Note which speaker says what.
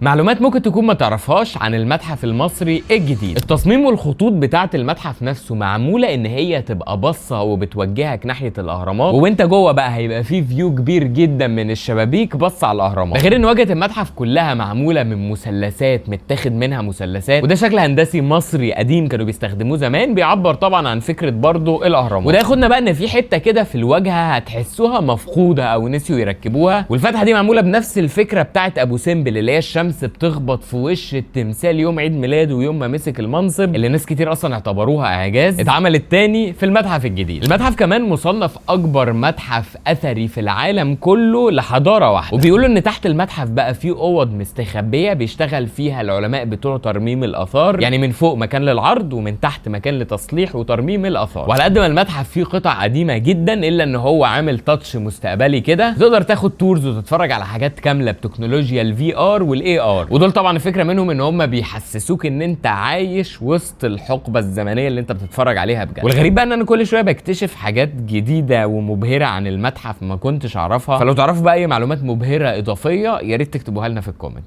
Speaker 1: معلومات ممكن تكون ما تعرفهاش عن المتحف المصري الجديد. التصميم والخطوط بتاعه المتحف نفسه معمولة ان هي تبقى باصة وبتوجهك ناحية الاهرامات، وانت جوه بقى هيبقى فيه view كبير جدا من الشبابيك بص على الاهرامات. ده غير ان واجهه المتحف كلها معمولة من مثلثات متاخد منها مثلثات، وده شكل هندسي مصري قديم كانوا بيستخدموه زمان، بيعبر طبعا عن فكرة برضو الاهرامات. وده ياخدنا بقى ان في حتة كده في الواجهة هتحسوها مفقودة او نسيوا يركبوها، والفتحة دي معمولة بنفس الفكرة بتاعه ابو سمبل اللي هي الشمس بتخبط في وش التمثال يوم عيد ميلاده ويوم ما مسك المنصب، اللي ناس كتير اصلا اعتبروها اعجاز، اتعملت تاني في المتحف الجديد. المتحف كمان مصنف اكبر متحف اثري في العالم كله لحضاره واحدة، وبيقولوا ان تحت المتحف بقى فيه اوض مستخبيه بيشتغل فيها العلماء بتوع ترميم الاثار، يعني من فوق مكان للعرض ومن تحت مكان لتصليح وترميم الاثار. وعلى قد ما المتحف فيه قطع قديمة جدا الا ان هو عامل touch مستقبلي كده، تقدر تاخد tours وتتفرج على حاجات كاملة بتكنولوجيا ال VR وال AR، ودول طبعا الفكرة منهم ان هم بيحسسوك ان انت عايش وسط الحقبة الزمنية اللي انت بتتفرج عليها بجد. والغريب بقى ان انا كل شوية بكتشف حاجات جديدة ومبهره عن المتحف ما كنتش اعرفها، فلو تعرفوا بقى اي معلومات مبهرة اضافية يا ريت تكتبوها لنا في ال comments.